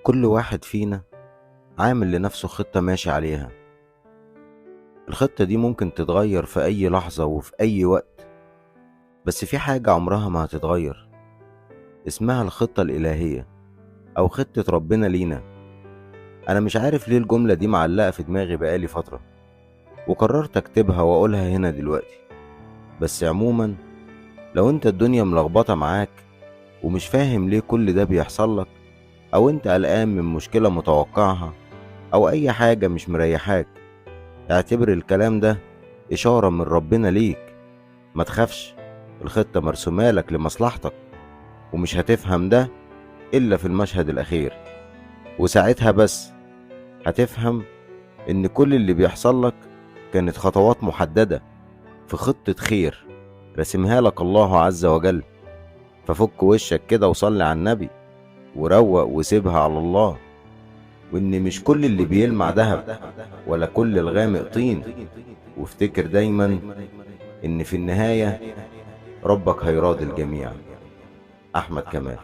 كل واحد فينا عامل لنفسه خطة ماشي عليها. الخطة دي ممكن تتغير في أي لحظة وفي أي وقت، بس في حاجة عمرها ما هتتغير، اسمها الخطة الإلهية أو خطة ربنا لينا. أنا مش عارف ليه الجملة دي معلقة في دماغي بقالي فترة، وقررت أكتبها وأقولها هنا دلوقتي. بس عموما لو أنت الدنيا ملخبطة معاك ومش فاهم ليه كل ده بيحصل لك، أو أنت قلقان من مشكلة متوقعها، أو أي حاجة مش مريحاك، اعتبر الكلام ده إشارة من ربنا ليك. ما تخافش، الخطة مرسومة لك لمصلحتك، ومش هتفهم ده إلا في المشهد الأخير، وساعتها بس هتفهم إن كل اللي بيحصل لك كانت خطوات محددة في خطة خير رسمها لك الله عز وجل. ففك وشك كده وصلي على النبي وروق وسيبها على الله، وإن مش كل اللي بيلمع دهب ولا كل الغامق طين. وافتكر دايما إن في النهاية ربك هيراضي الجميع. أحمد كمال.